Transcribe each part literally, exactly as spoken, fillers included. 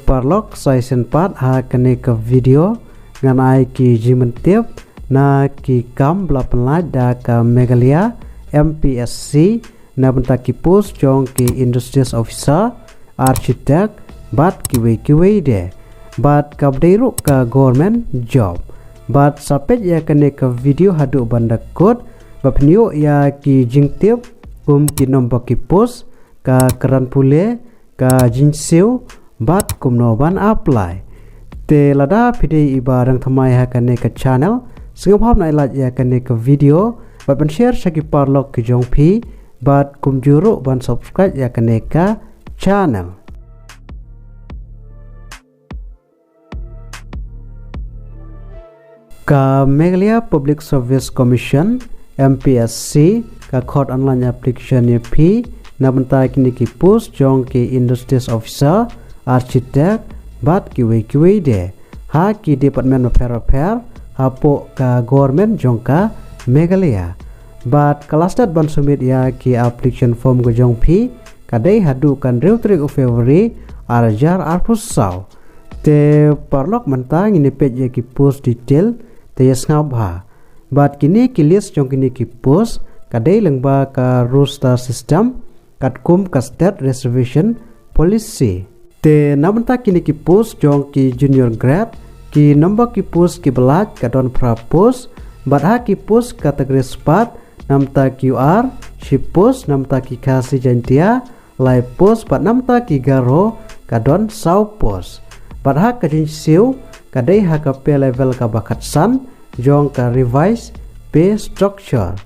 paralok, sa shisien pat ha kane ka video ngan ai ki jingmyntip na ki kam ba la pynlait da ka Meghalaya M P S C na bynta ki post jong ki industrial officer, architect bad kiwei kiwei de. Bad kaba dei ruh ka government job. Bad sa peit ïa kane ka video haduh ban da kut, ba pynïoh ïa ki jingtip kum ki nombor ki post, ka kyrdan pule, ka jingsiew bad kumno ban apply. Te lada phi dei iba dang thymmai ha kane ka channel, sngewbha ban ai like ïa kane ka video bad ban share sha ki paralok ki jong phi, bad kumjuh ruh ban subscribe ïa kane ka channel. Ka Meghalaya Public Service Commission, M P S C, ka khot online application ïa phi na bynta kine ki post jong ki industrial officer, architect bad kiwei kiwei de ha ki department bapher bapher hapoh ka government jong ka Meghalaya. Bad ka last date ban submit ïa ki application form ka jong phi ka dei haduh ka hynriew tarik u February ar hajar arphew saw. Te paralok, mynta ngin ïa peit ïa ki post detail, te ïa sngap bha. Bad kine ki list jong kine ki post ka dei lyngba ka roster system katkum ka state reservation policy. Te na bynta kine ki post jong ki junior grade, ki nombor ki post kiba lait ka don phra post, bad ha ki post category spah, na bynta ki U R, shi post, na bynta ki Khasi Jaintia, lai post, bad na bynta ki Garo ka don saw post. Bad ha ka jingsiew ka dei ha ka pay level kaba khatsan jong ka revised pay structure.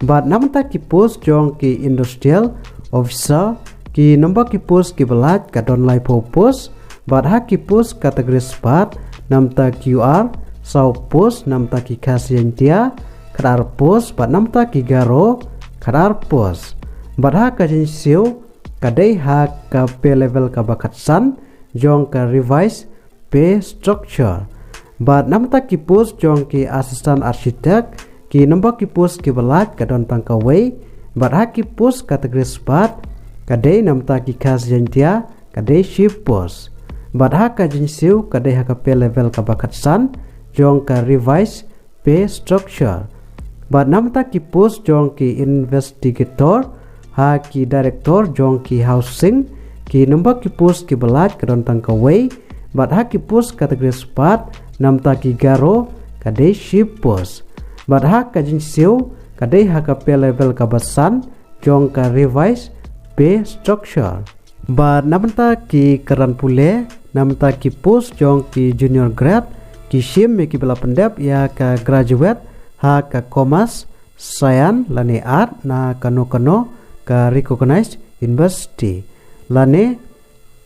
Bad na bynta ki post jong ki industrial officer, ki nombor ki post kiba lait ka don laiphew post, bad ha ki post category spah, na bynta ki U R saw post, na bynta ki Khasi Jaintia khatar post, bad na bynta ki Garo khatar post. Bad ha ka jingsiew ka dei ha ka pay level kaba khatsan jong ka revised pay structure. Bad na bynta ki post jong ki assistant architect, ki nombor ki post kiba lait ka don tang kawei, bad ha ki post category spah ka dei na bynta ki Khasi Jaintia ka dei shi post. Bad ha ka jingsiew ka dei ha ka pay level kaba khatsan jong ka revised pay structure. Bad na bynta ki post jong ki investigator, ha ki director jong ki housing, ki nombor ki post kiba lait ka don tang kawei, bad ha ki post category spah, na bynta ki Garo ka dei shi post. Bad ha ka jingsiew ka dei ha ka pay level kaba san jong ka revised pay structure. Bad na bynta ki kyrdan pule, na bynta ki post jong ki junior grade, ki shim ïa kiba la pyndep ïa ka graduate ha ka commerce, science lane art na kano kano ka recognized university, lane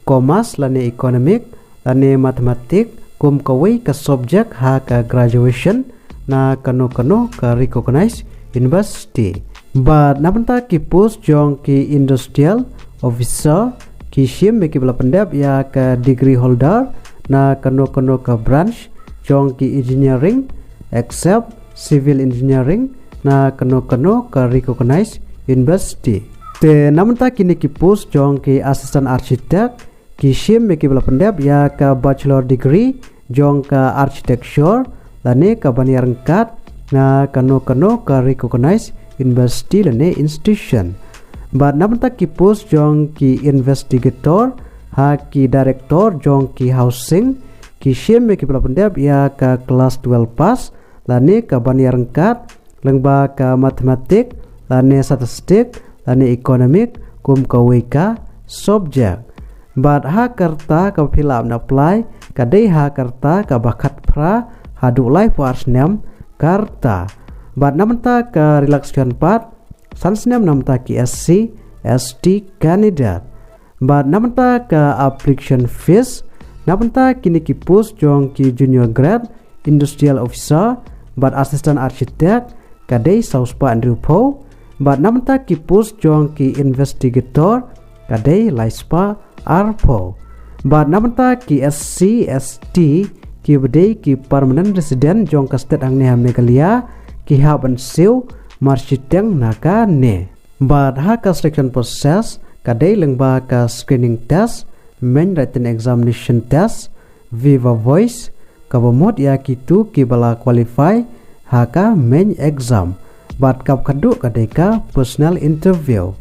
commerce lane economic lane mathematics kum kawei ka subject ha ka graduation na kano kano ka recognized university. Bad na bynta ki post jong ki industrial officer, ki shim ïa kiba la pyndep ïa ka degree holder na kano kano ka branch jong ki engineering, except civil engineering, na kano kano ka recognized university. Te na bynta kine ki post jong ki assistant architect, ki shim ïa kiba la pyndep ïa ka bachelor degree jong ka architecture lane ka ban ïaryngkat na kano kano ka recognized university lane institution. Bad na bynta ki post jong ki investigator, ha ki director jong ki housing, ki shim ïa kiba la pyndep ïa ka class twelve pass lane ka ban ïaryngkat lyngba ka mathematics lane statistics lane economics kum kawei ka subject. Bad ha ka rta kaba phi lah ban apply ka dei ha ka rta kaba khatphra haduh laiphew ar snem ka rta. Bad na bynta ka relaxation pat, san snem na bynta ki S C, S T candidate. Bad na bynta ka application fees, na bynta kine ki post jong ki junior grade, industrial officer bad assistant architect ka dei saw spah hynriewphew. Bad na bynta ki post jong ki investigator ka dei lai spah arphew. Bad na bynta ki S C, S T kiba dei ki permanent resident jong ka state hangne ha Meghalaya, ki hap ban siew marshiteng na kane. Bad ha ka selection process ka dei lyngba ka screening test Main Written Examination Test, Viva Voce, kaba mut ïa kito kiba la qualify ha ka main exam. Bad kaba khatduh ka dei ka personal interview.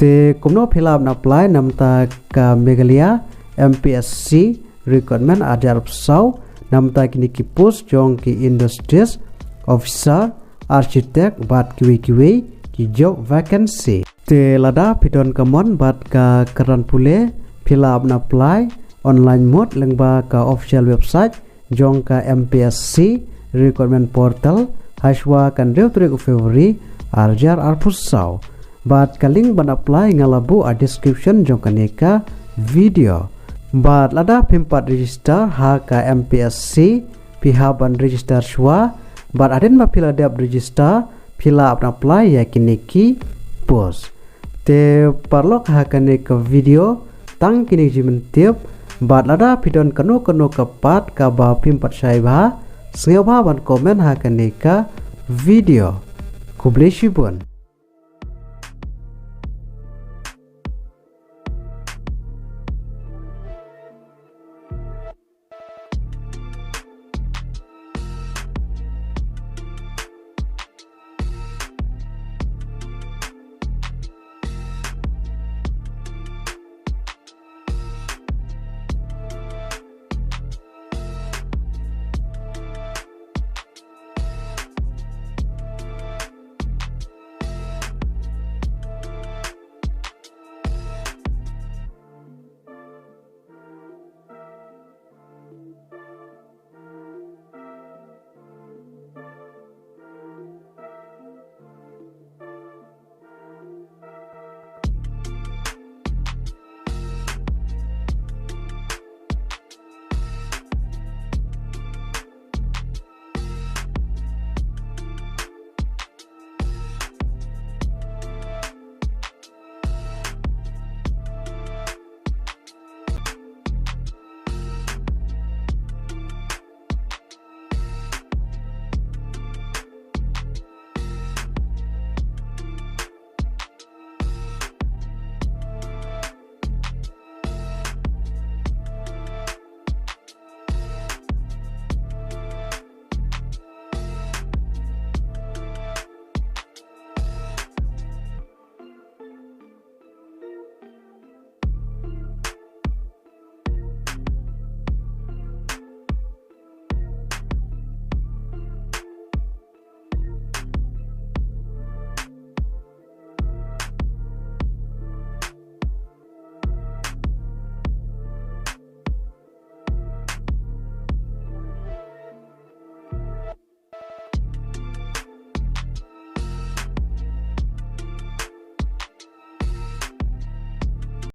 Te kumno phi lah ban apply na bynta ka Meghalaya M P S C recruitment ar hajar arphew saw, na bynta kine ki post jong ki industries officer, architect bad kiwei kiwei ki job vacancy. Te lada phi don ka mon bad ka kyrdan pule, phi lah ban apply online mode lyngba ka official website jong ka M P S C recruitment portal hashuwa ka hynriew tarik u February ar hajar arphew saw. Bad ka link ban apply nga la buh ha description jong kane ka video. Bad lada phim pat register ha ka M P S C, phi hap ban register shuwa. Bad hadien ba phi la dep register, phi lah ban apply ïa kine ki post. Te paralok, ha kane ka video tang kine ki jingmyntip. Bad lada phi don kano kano ka part kaba phim pat shai bha, sngewbha ban comment ha kane ka video. Khublei shibun.